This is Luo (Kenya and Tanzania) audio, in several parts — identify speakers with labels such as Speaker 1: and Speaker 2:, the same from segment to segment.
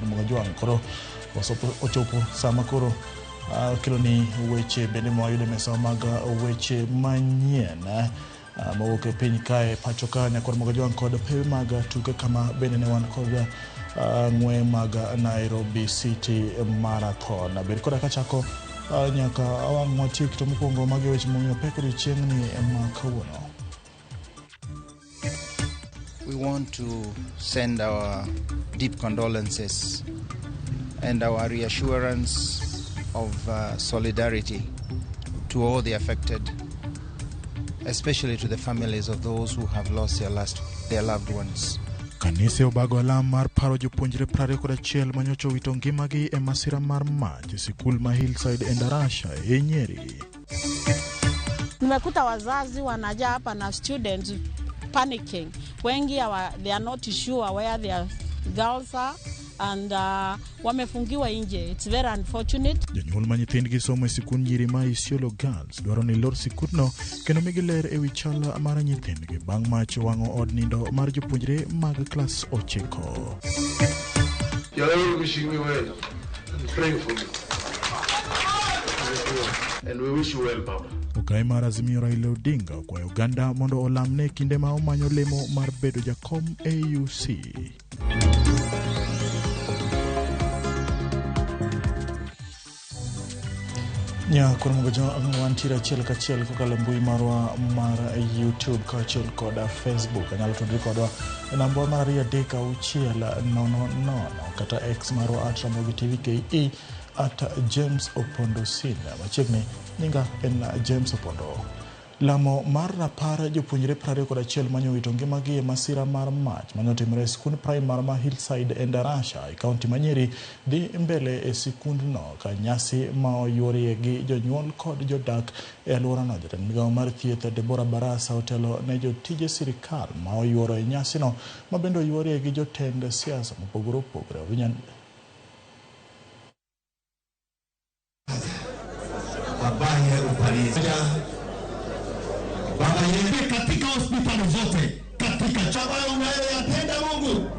Speaker 1: Moga Jwang'. Koro ochopo sama koro kelo ni weche bende mwayudo e mesa mag weche manyien mowuok e piny kae pacho ka nyakwar Moga Jwang' kod pewe mag tuke kama bende ne wan kod ng'we mag Nairobi City Marathon. Bed koda kachako nyaka wang' watiek to mokwongo magi weche momiyo pek odiochieng'ni ma kawuono.
Speaker 2: We want to send our deep condolences and our reassurance of solidarity to all the affected, especially to the families of those who have lost their loved ones.
Speaker 1: Kanise obago alam mar paro jopuonjre 21 manyocha owito ngimagi e masira mar mach e sikul ma Hillside Endarasha e Nyeri.
Speaker 3: Nimekuta wazazi wanaja hapa na students panicking. Wengi they are not sure where their girls are and wamefungiwa nje. It's very unfortunate.
Speaker 1: Jonyuol ma nyithindgi somo e sikund nyiri ma Isiolo Girls dwaro ni lor sikundno kendo migi ler ewi chal mar nyithindgi bang' mach wang'o od nindo mar jopuonjre mag klas 9.
Speaker 4: You're all wishing me well and praying for me. And we wish you well, Baba.
Speaker 1: Okai mar Azimio Raila Odinga okwayo oganda mondo olamne kinde ma omanyo lemo mar bedo jakom AUC. Nyakwar Moga Jwang' wantiere achiel kachiel kokalo e mbui marwa mar YouTube kaachiel kod Facebook. Anyalo tudri kodwa e namba mar 23600 kata X marwa at Ramogi TV KE at James Opondo Senior. Machiegni nyinga en James Opondo. Lamo mar rapar jopuonjre 21 mane owito ngimagi e masira mar mach mane otimore e sikund primar ma Hillside Endarasha e kaunti ma Nyeri dhi mbele e sikundno ka nyasi ma oyuorie gi jonyuol kod jodak e alworano. Jatend migawo mar thieth Deborah Barasa otelo ne jotije sirikal ma oyuoro e nyasino ma bende oyuorie gi jotend siasa mopogore opogore.
Speaker 5: Baba yetu katika hospitali zote, katika chama unayoyatenda Mungu,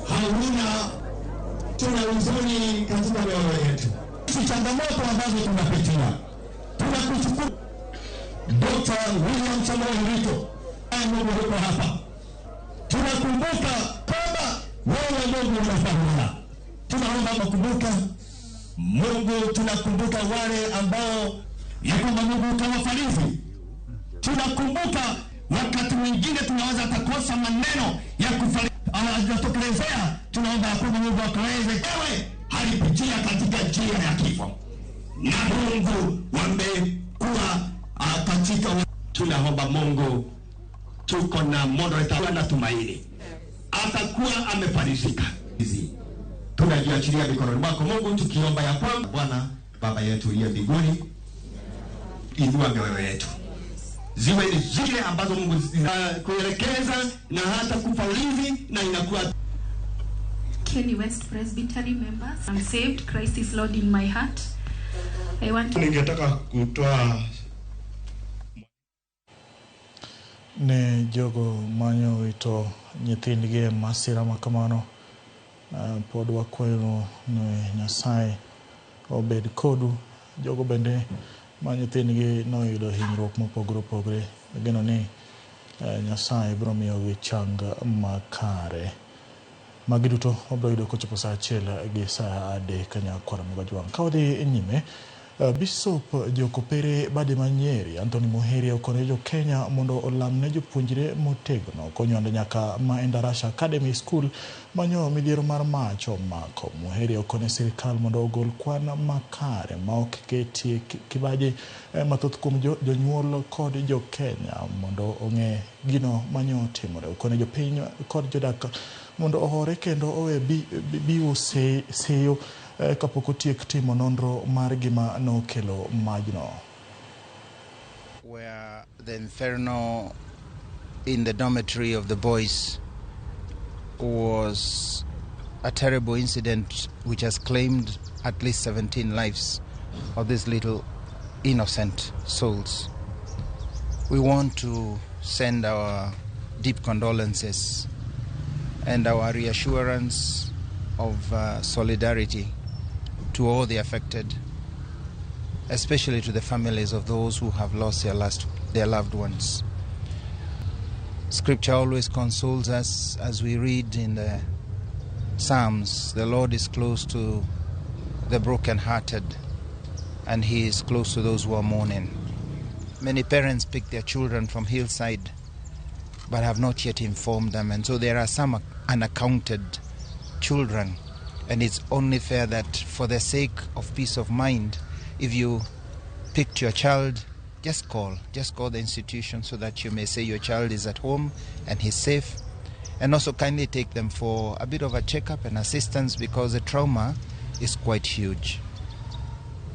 Speaker 5: hauna tuna huzuni katika mioyo yetu. Si changamoto ambazo tunapitia. Tunakushukuru Dr. William Samoei Ruto, Mungu yuko hapa. Tunakumbuka kwamba wewe Mungu unafanya. Tunaomba kukumbuka Mungu, tunakumbuka wale ambao ya kwamba Mungu utawafariji. Tunakumbuka wakati mwingine tunaweza kukosa maneno ya kutokelezea. Tunaomba kwamba Mungu akaweze ewe alipitia katika njia ya kifo, na Mungu wamekuwa katika. Tunaomba Mungu, tuko na moderator na tumaini atakuwa amefarijika. Tunajiachilia mikononi mwako Mungu, tukiomba ya kwamba Bwana Baba yetu uliye mbinguni, inua mioyo yetu ziwe ni zile ambazo Mungu kuelekeza na hata kufariji na inakuwa.
Speaker 6: Kenny West Presbytery members, I'm saved, Christ is Lord in my heart. I want to
Speaker 4: ningetaka kutoa
Speaker 1: ne jogo manyo wito nyithindgi e masira makamano. Pod wakwayo ni Nyasaye obed kodu. Jogo bende ma nyithindgi noyudo hinyruok mopogore opogore, ageno ni Nyasaye biro miyogi chang makare. Magi duto wabiro yudo kochopo saa 1 gi saa 3 nyakwar Moga Jwang'. Ka wadhi nyime, Bishop Jokopere Bade ma Nyeri Anthony Muheria okone jo Kenya mondo olamne jopuonjre motegno konywando nyaka ma Endarasha Academy School manyo midhiero mar mach omako. Muheria okone sirikal mondo ogol kwan makare ma ok ketie kibaji mathoth kuom jonyuol kod jo Kenya mondo ong'e gino manyo timore. Okone jopiny kod jodak mondo ohore kendo owe biwo seyo kapok otiek timo nonro mar gima nokelo majno.
Speaker 2: Where the inferno in the dormitory of the boys was a terrible incident which has claimed at least 17 lives of these little innocent souls. We want to send our deep condolences and our reassurance of solidarity to all the affected, especially to the families of those who have lost their loved ones. Scripture always consoles us as we read in the Psalms, the Lord is close to the brokenhearted and he is close to those who are mourning. Many parents pick their children from Hillside but have not yet informed them, and so there are some unaccounted children, and it's only fair that for the sake of peace of mind, if you picked your child, just call the institution so that you may say your child is at home and he's safe. And also kindly take them for a bit of a checkup and assistance, because the trauma is quite huge.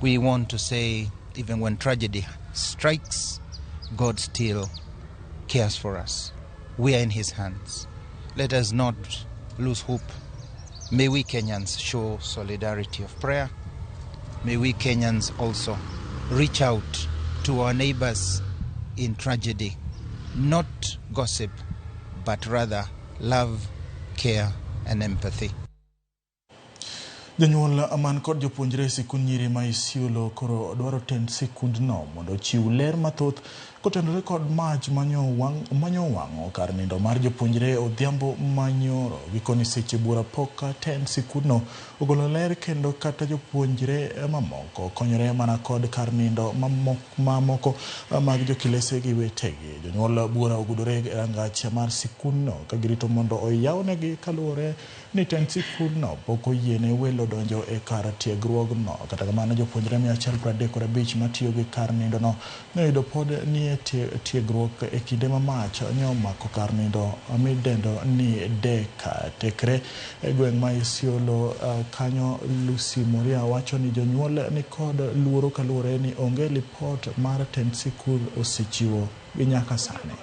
Speaker 2: We want to say, even when tragedy strikes, God still cares for us. We are in his hands. Let us not lose hope. May we Kenyans show solidarity of prayer. May we Kenyans also reach out to our neighbors in tragedy, not gossip, but rather love, care, and empathy.
Speaker 1: Jonyuol man kod jopuonjre e sikund nyiri ma Isiolo koro dwaro tend sikundno mondo ochiw ler mathoth kotenore kod mach manyo wang'o kar nindo mar jopuonjre odhiambo manyoro. Gikone seche buora pok tend sikundno ogolo ler kendo kata jopuonjre mamoko konyore mana kod kar nindo mamoko mag jokilese gi wetegi. Jonyuol buora ogudore e rangach mar sikundno ka girito mondo oyawnegi kaluwore ni tend sikundno pok oyiene welo donjo e kar tiegruogno. Kata kamano jopuonjre 135 matiyo gi kar nindono noyudo pod ni e tiegruok e kinde ma mach ne omako kar nindo midendo ni Deka. Tekre e gweng' ma Isiolo kanyo, Lucy Moria wacho ni jonyuol ni kod luoro kaluwore ni onge lipot mar tend sikul osechiwo gi nyaka sani.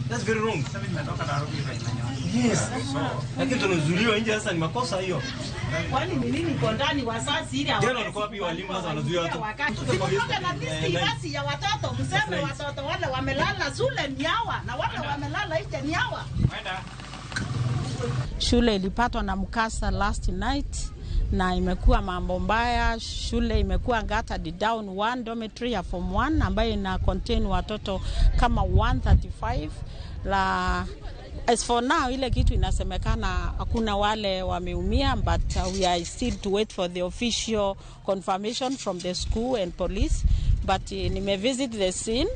Speaker 7: That's very wrong. Yes. Lakini tunazuiliwa nje sasa, ni makosa hiyo.
Speaker 3: Kwani ni nini kwa ndani wazazi ile
Speaker 7: Jana walikuwa wapi walimu sasa wanazuia watu?
Speaker 3: Sikutoka na listi basi ya watoto, mseme watoto wale wamelala shule ni hawa na wale wamelala nje ni hawa. Shule ilipatwa na mkasa last night na imekuwa mambo mbaya. Shule imekuwa gutted down one dormitory ya form 1 ambayo ina contain watoto kama 135. La as for now ile kitu inasemekana hakuna wale wameumia, but we are still to wait for the official confirmation from the school and police. But nime visit the scene.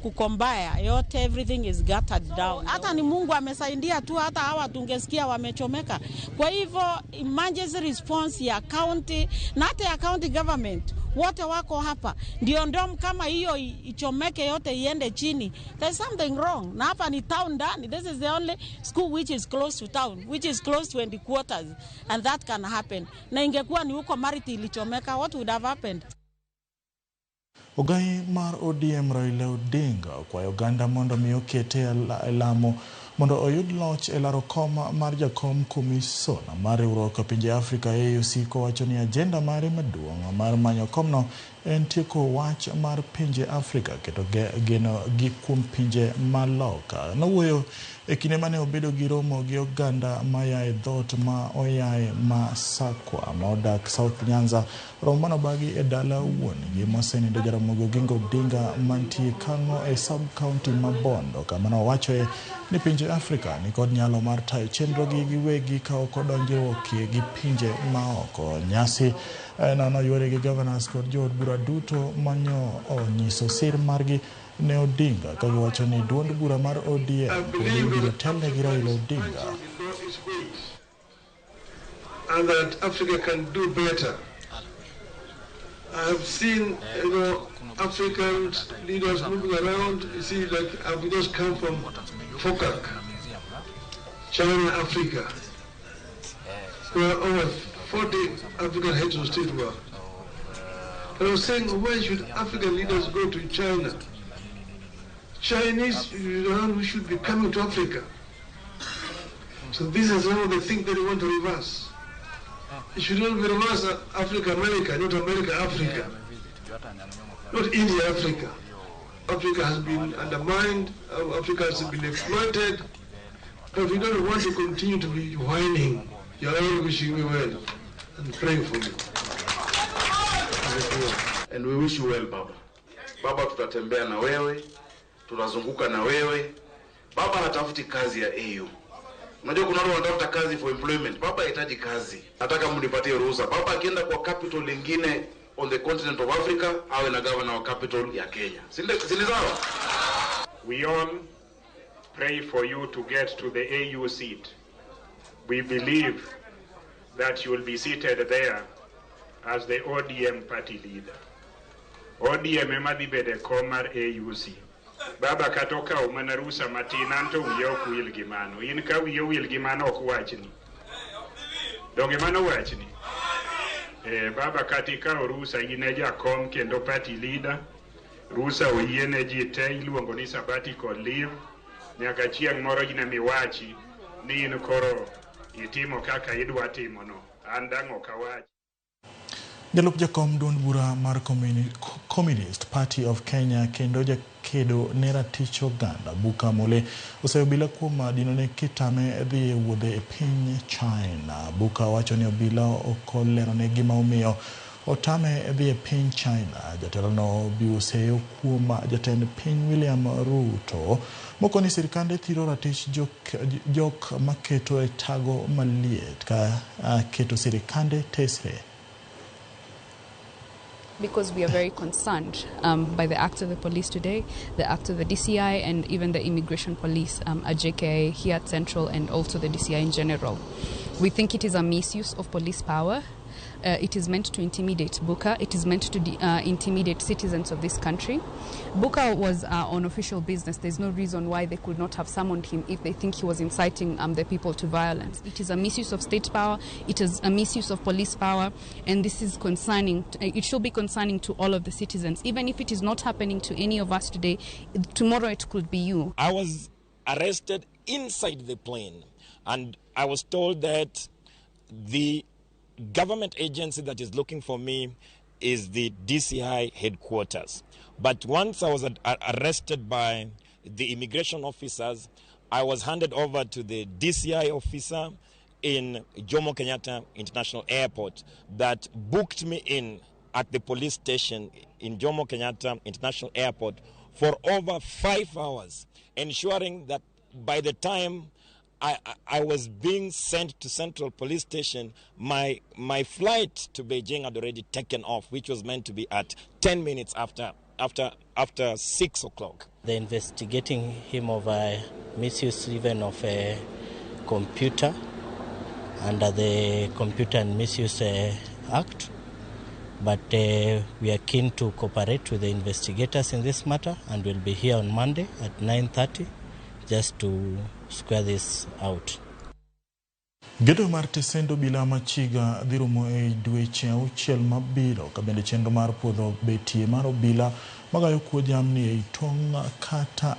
Speaker 3: Kukombaya yote, everything is gutted down. Hata ni Mungu amesaidia tu, hata hawa tungesikia wamechomeka. Kwa hivyo emergency response ya county na hata ya county government wote wako hapa, ndio ndom kama hiyo ichomeke yote iende chini. There's something wrong. Na hapa ni town ndani. This is the only school which is close to town, which is close to headquarters, and that can happen. Na ingekuwa ni huko Mariti ilichomeka, what would have happened?
Speaker 1: Ogai mar ODM Raila Odinga okwayo oganda mondo mi okete e lamo mondo oyud loch e laro kom mar jakom komisona mar riwruok pinje Afrika AUC, kowacho ni ajenda mare maduong' mar manyo komno en tieko wach mar pinje Afrika keto geno gi kuom pinje maloka. Nowuoyo e kinde mane obedo gi romo gi oganda maya e dhoot ma oyae Masakwa ma odak South Nyanza. Romo manobagi e dala wuon-gi mosenindo Jaramogi Oginga Odinga mantie Kang'o e sub-county ma Bondo, kama nowachoe ni pinje Afrika nikod nyalo mar tayo chenrogi giwegi ka ok odonjruokie gi pinje maoko. Nyasi noyuore gi governors kod jood bura duto manyo onyiso sir margi ne Odinga ka giwacho ni duond bura mar ODM pod ibiro telne gi Raila Odinga.
Speaker 4: And that Africa can do better. I have seen, you know, African leaders moving around. You see, like I've just come from FOCAC, China, Africa, where over 40 African heads of state were. And I was saying, why should African leaders go to China? Chinese who should be coming to Africa. So this is one of the things that we want to reverse. It should not be reversed Africa, America, not America, Africa, not India, Africa. Africa has been undermined, how Africa has been exploited, but we don't want to continue to be whining. You're all wishing me well and praying for me.
Speaker 8: And we wish you well, Baba. Baba, tutatembea na wewe, tutazunguka na wewe. Baba hatafuti kazi ya AU. Unajua kuna watu wanatafuta kazi for employment. Baba hahitaji kazi. Nataka mnipatie ruhusa. Baba akienda kwa capital lingine on the continent of Africa, awe na governor wa capital ya Kenya. Si sawa?
Speaker 9: We all pray for you to get to the AU seat. We believe that you will be seated there as the ODM party leader. ODM ema dhi bedo e kom mar AUC. Baba kata okawo mana rusa matin anto wiya ok wil gi mano. In ka wiyi owil gi mano ok wachni. Donge mano wachni? Baba kata ikawo rusa in e jakom kendo party leader. Rusa oyiene ji te iluongo ni sabbatical leave. Nyaka chieng' moro in emiwachi ni in koro itimo kaka idwa timono. An dang' ok awach.
Speaker 1: Jalup jakom duond bura mar Communist Party of Kenya kendo jakedo ne ratich oganda Buka Mole oseyo obila kuom dinone kitame dhi e wuodhe e piny China. Buka wacho ni obila ok olerone gima omiyo otame dhi e piny China. Jatelono obiwo seyo kuom jatend piny William Ruto moko ni sirikande thiro ratich jok maketo e tago maliet ka keto sirikande tesre.
Speaker 6: Because we are very concerned by the act of the police today, the act of the DCI, and even the immigration police at JKIA here at Central, and also the DCI in general. We think it is a misuse of police power. It is meant to intimidate Buka. It is meant to intimidate citizens of this country. Buka was on official business. There's no reason why they could not have summoned him if they think he was inciting the people to violence. It is a misuse of state power. It is a misuse of police power. And this is concerning. It should be concerning to all of the citizens. Even if it is not happening to any of us today, tomorrow it could be you.
Speaker 10: I was arrested inside the plane, and I was told that the government agency that is looking for me is the DCI headquarters. But once I was arrested by the immigration officers, I was handed over to the DCI officer in Jomo Kenyatta International Airport that booked me in at the police station in Jomo Kenyatta International Airport for over 5 hours, ensuring that by the time I was being sent to Central Police Station, my flight to Beijing had already taken off, which was meant to be at 10 minutes after 6 o'clock.
Speaker 11: They're investigating him of a misuse even of a computer under the Computer and Misuse Act. But we are keen to cooperate with the investigators in this matter, and we'll be here on Monday at 9:30 just to square this out.
Speaker 1: Gedo mar tesend obila machiga dhi rumo e dweche auchiel mabiro ka bende chenro mar puodho betie mar obila magayo kuo jamni ei tong' kata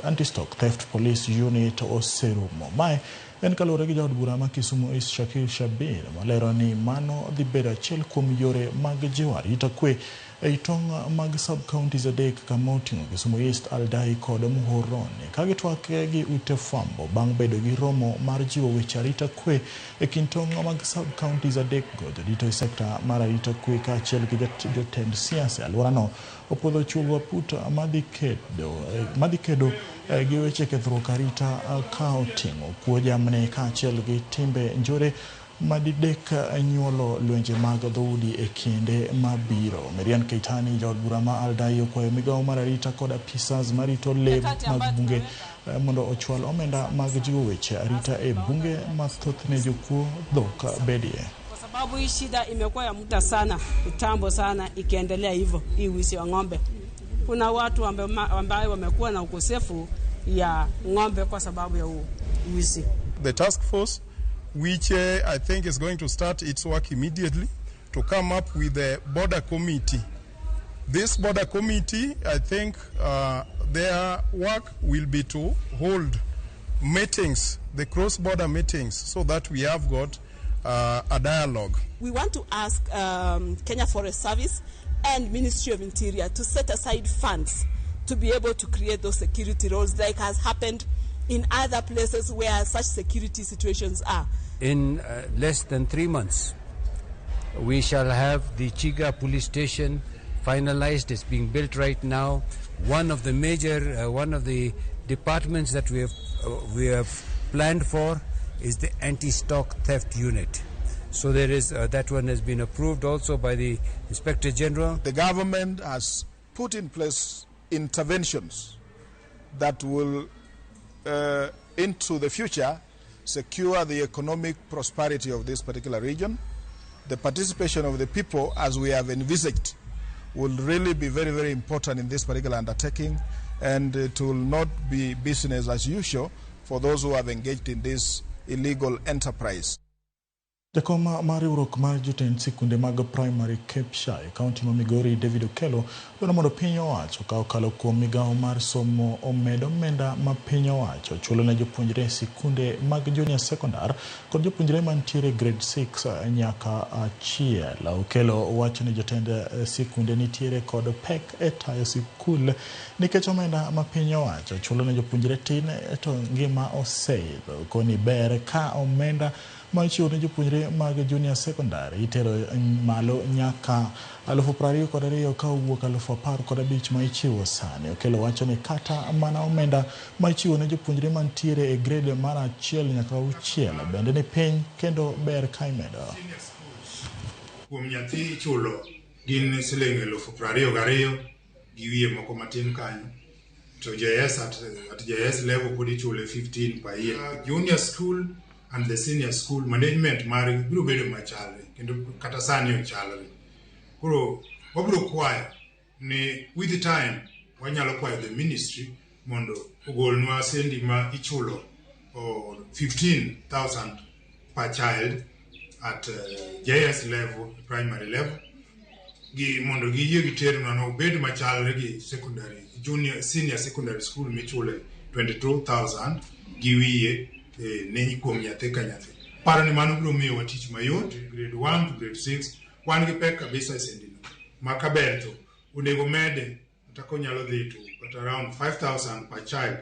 Speaker 1: anti-stock theft police unit oserumo. Mae en kaluwore gi jaod bura ma Kisumu East Shakil Shabir malero ni mano dhi bedo achiel kuom yore mag jiwo arita kwe ei tong' mag sub-counties adek kama oting'o Kisumu East, Aldai kod Muhoroni ka gitwak gi ute fwambo bang' bedo gi romo mar jiwo weche arita kwe e kind tong' mag sub-counties adek go. Jodito e sekta mar arita kwe kaachiel gi jotend siasa e alworano opuodho chulo aput madhi kedo gi weche kethruok arita ka oting'o kuo jamni kaachiel gi timbe njore madidek nyuolo lwenje mag dhoudi e kinde mabiro. Marian Keitani, jaod bura ma Aldai, okwayo migawo mar arita kod apisas marito le mag bunge mondo ochwal omenda mag jiwo weche arita e bunge ma thothne jokuo dhok bedie.
Speaker 12: Kwa sababu hii shida imekuwa ya muda sana, kitambo sana, ikiendelea hivyo hii wizi wa ng'ombe. Kuna watu ambayo wamekuwa na ukosefu ya ng'ombe kwa sababu ya wizi.
Speaker 13: The task force, which I think is going to start its work immediately, to come up with a border committee. This border committee, I think their work will be to hold meetings, the cross-border meetings, so that we have got a dialogue.
Speaker 14: We want to ask Kenya Forest Service and Ministry of Interior to set aside funds to be able to create those security roles like has happened in other places where such security situations are.
Speaker 15: In less than 3 months, we shall have the Chiga police station finalized. It's being built right now. One of the major, one of the departments that we have planned for is the anti-stock theft unit. So there is that one has been approved also by the Inspector General.
Speaker 16: The government has put in place interventions that will, into the future, secure the economic prosperity of this particular region. The participation of the people, as we have envisaged, will really be very, very important in this particular undertaking, and it will not be business as usual for those who have engaged in this illegal enterprise.
Speaker 1: Jakom mar riwruok mar jotend sikunde mag primary Kepsha e kaunti ma Migori David Okello dwaro mondo piny owacho ka okalo kuom migawo mar somo omed omenda ma piny owacho chulo ne jopuonjre e sikunde mag junior secondar kod jopuonjre mantiere grade 6 nyaka achiel. Okello wacho ni jotend sikunde nitiere kod pek e tayo sikul nikech omenda ma piny owacho chulo ne jopuonjre tin to ngima oseidho. Koni ber ka omenda ma ichiwo ne jopuonjre mag junior secondary itero malo nyaka 22,000 ka owuok 15,000 ma ichiwo sani. Okello wacho ni kata mana omenda ma ichiwo ne jopuonjre mantiere e grade mar 1 nyaka 6 bende ni piny kendo ber ka imedo.
Speaker 17: Kuom nyathi ichulo gin siling 22,000 gi wiye moko matin kanyo, to JS at JS level pod ichule 15 per year. Junior school and the senior school management mari biro bedo machalre kendo kata sani ochalre. Koro wabiro kwayo ni with the time wanyalo kwayo the ministry mondo ogolnwa sendi ma ichulo 15,000 per child at JS level, primary level, gi mondo giyie giternwa no obed machalre gi secondary junior senior secondary school michule 22,000 gi wiye ne kuom nyathi ka nyathi. Paro ni mano biro miyowa tich mayot grade 1 to grade 6 wan gi pek kabisa e sendino ma kaber to onego mede kata konyalo dhi to kata around 5,000 per child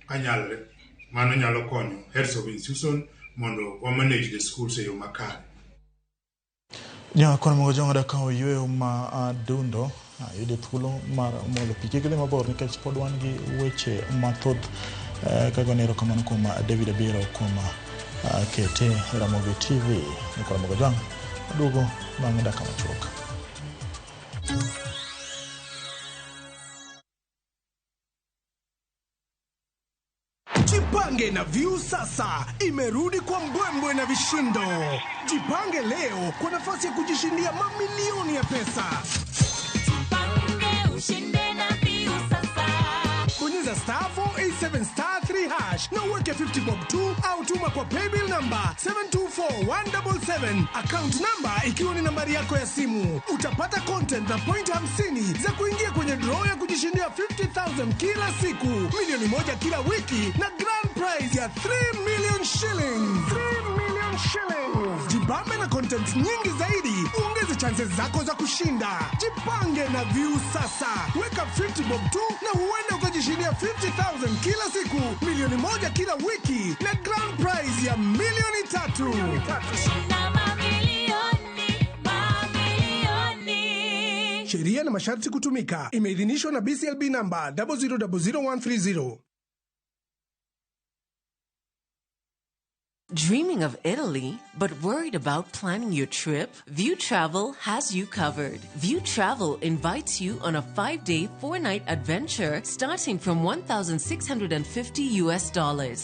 Speaker 17: kanyalre. Mano nyalo konyo heads of institution mondo wa manage the schools e yo makare.
Speaker 1: Nyakon mogo jong'ada ka oyweyo ma adundo ayudo thuolo mar molo pi kik dhi mabor nikech pod wan gi weche mathoth. Kagone erokamano kuom David Abiro kuom kete Ramogi TV. Nyakon mogo jong' aduogo bang' dakika machuok.
Speaker 18: Jipange na Viusasa imerudi kwa mbwembwe na vishindo. Jipange leo kwa nafasi ya kujishindia mamilioni ya pesa.
Speaker 19: Jipange ushinde na Viusasa.
Speaker 18: Bonyeza star 487 star 3 hash na uweke 50 bob 2 au tuma kwa paybill number 724177, account number ikiwa ni nambari yako ya simu. Utapata content na point 50 za kuingia kwenye draw ya kujishindia 50,000 kila siku, milioni 1 kila wiki na grand prize ya 3 million shillings. 3 million shillings. Jibambe na content nyingi zaidi, uongeze chances zako za kushinda. Jipange na Viusasa. Weka 50 bob 2 na huenda ukajishindia 50,000 kila siku, milioni 1 kila wiki na grand prize ya milioni 3.
Speaker 19: Shinda mamilioni, mamilioni.
Speaker 18: Sheria na masharti kutumika. Imeidhinishwa na BCLB number 0000130.
Speaker 20: Dreaming of Italy, but worried about planning your trip? View Travel has you covered. View Travel invites you on a 5-day, 4-night adventure starting from $1,650 US.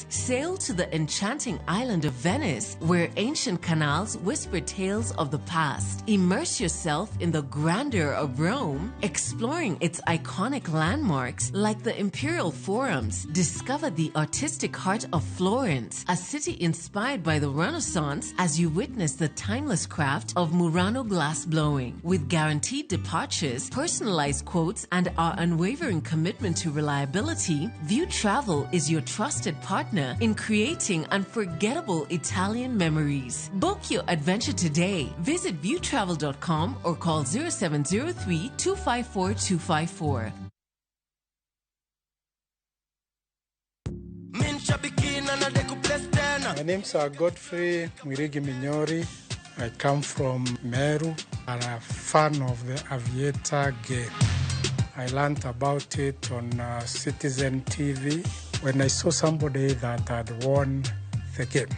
Speaker 20: Sail to the enchanting island of Venice, where ancient canals whisper tales of the past. Immerse yourself in the grandeur of Rome, exploring its iconic landmarks like the Imperial Forums. Discover the artistic heart of Florence, a city inspired by the Renaissance, as you witness the timeless craft of Murano glass blowing. With guaranteed departures, personalized quotes, and our unwavering commitment to reliability, View Travel is your trusted partner in creating unforgettable Italian memories. Book your adventure today. Visit viewtravel.com or call 0703 254 254.
Speaker 21: Shabiki na nadeku place tena.
Speaker 22: My name's Godfrey Mwirigi Minyori. I come from Meru. I'm a fan of the Aviator game. I learned about it on Citizen TV when I saw somebody that had won the game.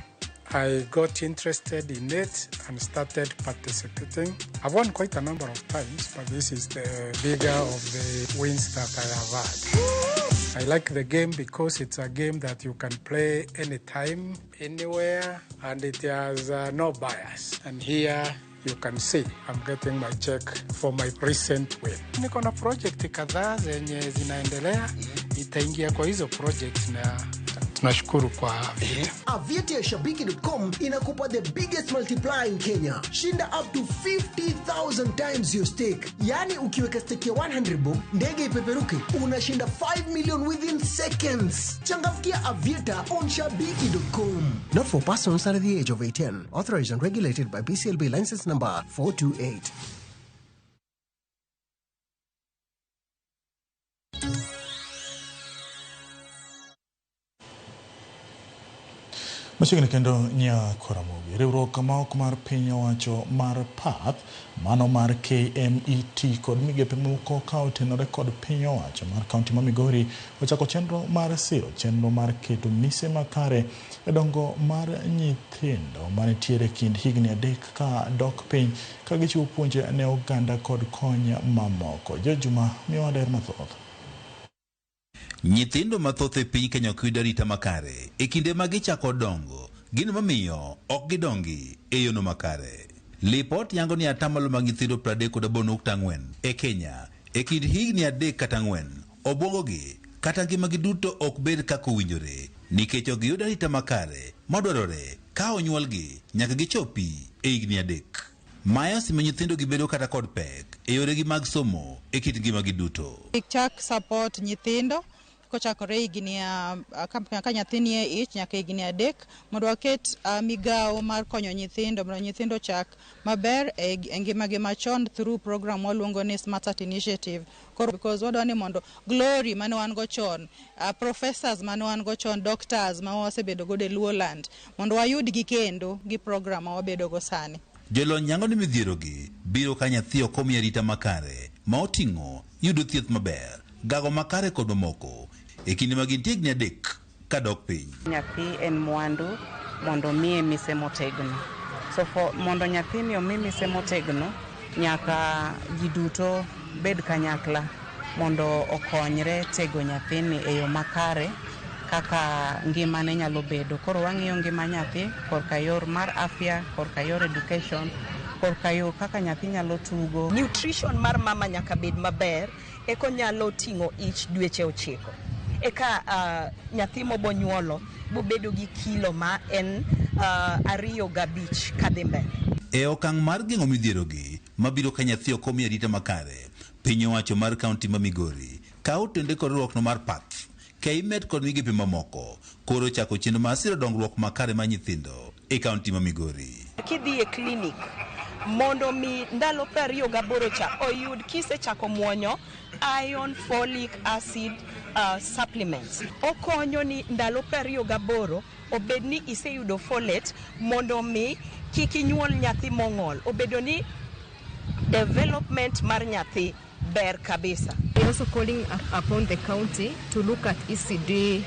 Speaker 22: I got interested in it and started participating. I've won quite a number of times, but this is the bigger of the wins that I have had. I like the game because it's a game that you can play anytime, anywhere, and it has no bias. And here you can see I'm getting my check for my recent win. Niko na project kadhaa zenye zinaendelea, itaingia kwa hizo project na tunashukuru kwa Aviator.
Speaker 23: Aviator ya Shabiki.com inakupa the biggest multiplier in Kenya. Shinda up to 50,000 times your stake. Yaani ukiweka stake ya 100 bob, ndege ipeperuke, unashinda 5 million within seconds. Changamkia Aviator on Shabiki.com. Not for persons under the age of 18. Authorized and regulated by BCLB license number 428.
Speaker 1: Machiegni kendo nya Koramogi. Riwruok ma ok mar piny owacho mar PATH, mano mar KMET kod migepe moko ka otenore kod piny owacho mar kaunti ma Migori ochako chenro mar siro chenro mar keto mise makare e dongo mar nyithindo manitiere kind higni 3 ka dok piny ka gichiwo puonj ne oganda kod kony mamoko. Jojuma miyowa ler mathoth.
Speaker 24: Nyithindo mathoth e piny Kenya ok yud arita makare e kinde ma gichako dongo, gino mamiyo ok gidongi e yono makare. Lipot yango ni atamalo mag nyithindo 38.4 e Kenya e kind higni 3 kata 4 obwongogi kata ngimagi duto ok bed kaka owinjore nikech ok giyud arita makare madwarore ka onyuolgi nyaka gichopi e higni 3. Mae osemiyo nyithindo gibedo kata kod pek e yoregi mag somo e kit ngimagi duto.
Speaker 25: Chak support nyithindo kochakore higni ka nyathi nie ich nyaka higni 3 mondo waket migawo mar konyo nyithindo mondo nyithindo ochak maber e ngimagi machon through program waluongo ni Smart Start Initiative. Koro because wadwa ni mondo glory mane wan go chon, professors mane wan go chon, doctors ma wasebedo godo e Luoland mondo wayudgi kendo gi program ma wabedo go sani.
Speaker 24: Jolony yango ni midhierogi biro ka nyathi ok omi arita makare ma oting'o yudo thieth maber, gago makare kod mamoko e kinde ma gintie higni 3 kadok piny.
Speaker 26: Nyathi en mwandu mondo miye mise motegno. So for mondo nyathini omi mise motegno, nyaka ji duto bed kanyakla mondo okonyre tego nyathini e yo makare kaka ngimane nyalo bedo. Koro wang'iyo ngima nyathi korka yor mar afya, korka yor education, korka yo kaka nyathi nyalo tugo.
Speaker 27: Nutrition mar mama nyaka bed maber eko nyalo ting'o ich dweche 9. Eka nyathi mobonyuolo bobedo gi kilo ma en 2.5 kadhi mbele.
Speaker 24: E okang' mar geng'o midhierogi mabiro ka nyathi ok omi arita makare, piny owacho mar kaunti ma Migori kawo tende kod riwruokno mar PATH, KMET kod migepe mamoko koro chako chenro mar siro dongruok makare mar nyithindo e kaunti ma Migori.
Speaker 27: Kidhi e klinik mondo mi ndalo 28 cha oyud kisechako muonyo iron folic acid supplements. Okonyo ni ndalo 28 obed ni iseyudo folate mondo mi kik inyuol nyathi mong'ol, obedo ni development mar nyathi ber kabisa.
Speaker 28: We're also calling upon the county to look at ECD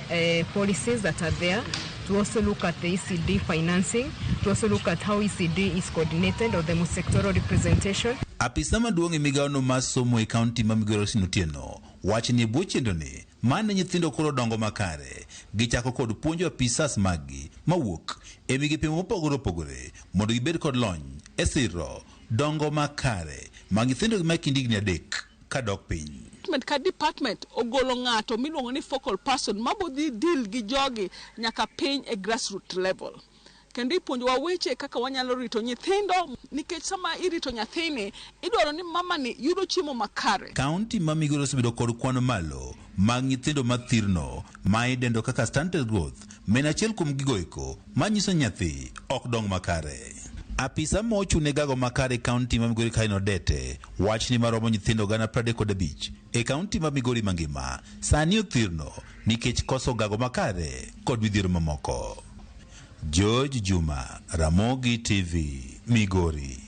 Speaker 28: policies that are there, to also look at the ECD financing, to also look at how ECD is coordinated or the sectoral representation.
Speaker 24: Apisa maduong' e migawono mar somo e kaunti ma Migori Austin Otieno wacho ni e bwo chenroni mane nyithindo koro dongo makare gichako kod puonjo apisas maggi mawuok e migepe mopogore opogore mondo gibed kod lony e siro dongo makare mag nyithindo ma kind higni 3 kadok piny.
Speaker 14: Department ka department ogolo ng'ato miluongo ni focal person mabodhi deal gi jogi nyaka piny e grassroots level. Kendo ipuonjowa weche kaka wanyalo rito nyithindo nikech sama irito nyathini idwaro ni mama ni yudo chiemo makare.
Speaker 24: Kaunti ma Migori osebedo kod kwan malo mag nyithindo mathirno ma idendo kaka stunted growth, men achiel kuom gigo eko manyiso nyathi ok dong makare. Apisa ma ochung' ne gago makare e kaunti ma Migori Cain Odete wach ni maromo nyithindo 350,000 e kaunti ma Migori mangima sani othirno nikech koso gago makare kod midhiero mamoko. George Juma, Ramogi TV, Migori.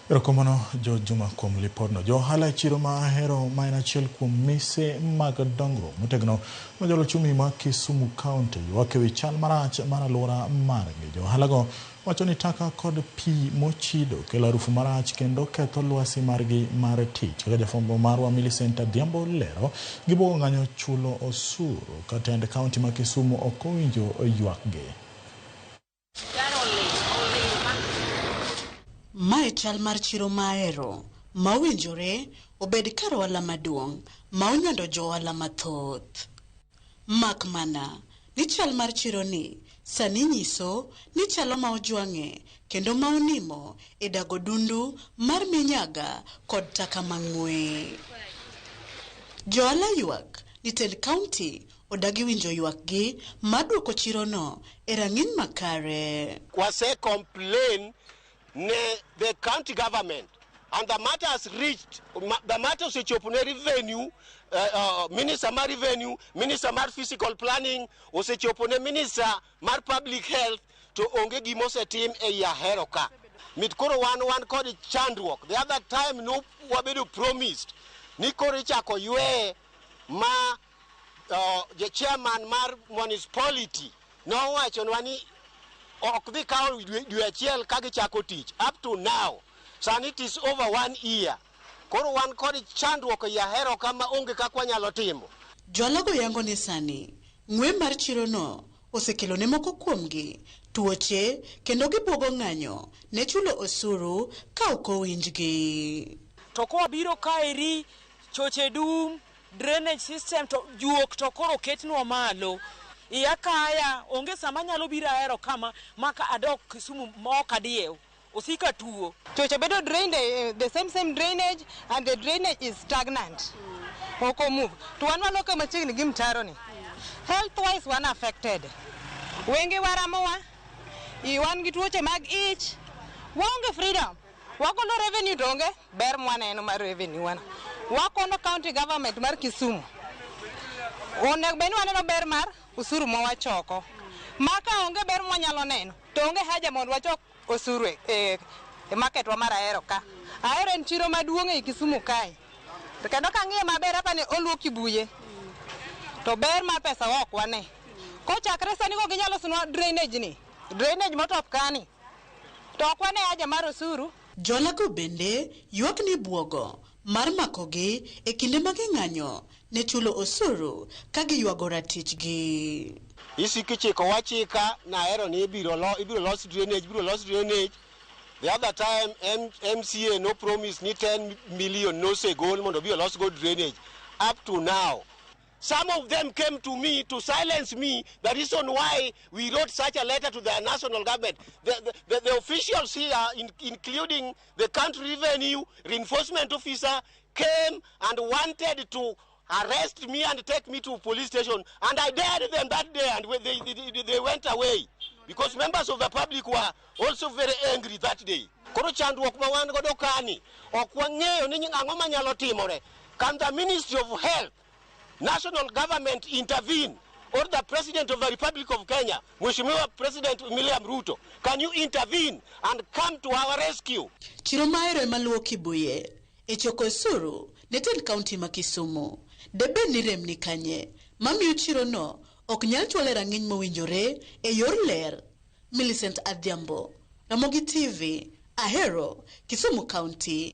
Speaker 1: Erokamano George Juma kuom lipodno. Jo ohala e chiro ma Ahero ma en achiel kuom mise mag dongruok motegno ma jolo ochumi ma Kisumu County ywak ewi chal marach mar alwora margi. Jo ohalago wacho ni taka kod pi mochido kelo harufu marach kendo ketho lwasi margi mar tich. Kaka jafwambo marwa Millicent Adhiambo lero, gibuogo ng'anyo chulo osuru ka tend kaunti ma Kisumu ok owinjo ywakgi.
Speaker 2: Mae chal mar chiro ma Ahero ma owinjore obed kar ohala maduong' ma onywando jo ohala mathoth. Mak mana ni chal mar chiro ni sani nyiso ni chalo ma ojwang'e kendo ma onimo e dago dundu mar minyaga kod taka mang'we. Jo ohala ywak ni tend kaunti odagi winjo ywakgi mar duoko chirono e rang'iny makare.
Speaker 3: Wase complain ne the county government and the matter has reached, the matter osechopo ne revenue, minister mar revenue, minister mar physical planning, osechopo ne minister mar public health, to onge gima osetim ei Ahero ka. Mit koro wan kod chandruok. The other time no wabedo promised ni koro ichako yweye ma the chairman mar municipality nowachonwa ni ok dhi kawo dwe achiel ka gichako tich. Up to now, sani it is over 1 year. Koro wan kod chandruok ei Ahero ka ma onge kaka wanyalo timo.
Speaker 2: Joalago yango ni sani ng'we mar chirono osekelo ne moko kuomgi tuoche kendo gibuogo ng'anyo ne chulo osuru ka ok owinjgi.
Speaker 4: To kwabiro kaeri, choche dum, drainage system to juok to koro ketnwa malo. Iya kaya, onge sama anyalo biro Ahero kama maka adok Kisumu ma ok adiew. Osika tuo.
Speaker 5: Choche bedo drained, the same drainage, and the drainage is stagnant. Ok move. To wan waloke machiegni gi mtaro ni. Health wise wan affected. Wenge waramowa, wan gi tuoche mag ich, waonge freedom. Wagolo revenue to onge ber mwaneno mar revenue wana. Wakono county government mar Kisumu. Onego bed ni waneno ber mar osuru mawachoko. Ma ka onge ber mwanyalo neno, to onge haja mondo wachok osuru e market wa mar Ahero ka. Ahero en chiro maduong' ei Kisumu kae. To kendo kang'iye maber apa ni oluo Kibuye. To ber mar pesa wa ok wane. Kochakre sani go ginyalo losonwa drainage ni. Drainage motop kani. To ok wane haja mar osuru.
Speaker 2: Jolago bende ywak ni buogo mar makogi e kinde ma ging'anyo ne chulo osuru ka giywago ratichgi.
Speaker 3: Isiko ichiko wachika na Ahero ni ibiro los drainage, ibiro los drainage. The other time MCA no promise ni 10 million nosegol mondo obi olos go drainage. Up to now, some of them came to me to silence me. The reason why we wrote such a letter to the national government, the officials here, including the country revenue reinforcement officer, came and wanted to arrest me and take me to police station. And I dared them that day, and they went away because members of the public were also very angry that day. Koro chandruok ma wan godo kani, ok wang'eyo ni ang'o manyalo timore. Can the Ministry of Health, national government intervene, or the President of the Republic of Kenya, Mheshimiwa President William Ruto, can you intervene and come to our rescue?
Speaker 2: Chiro ma Ahero ema luwo Kibuye e choko osuru ne tend kaunti ma Kisumu. Debed ni rem ni kanye mamiyo chirono ok nyal chwale rang'iny mowinjore e yor ler. Millicent Adhiambo, Ramogi TV, Ahero, Kisumu County.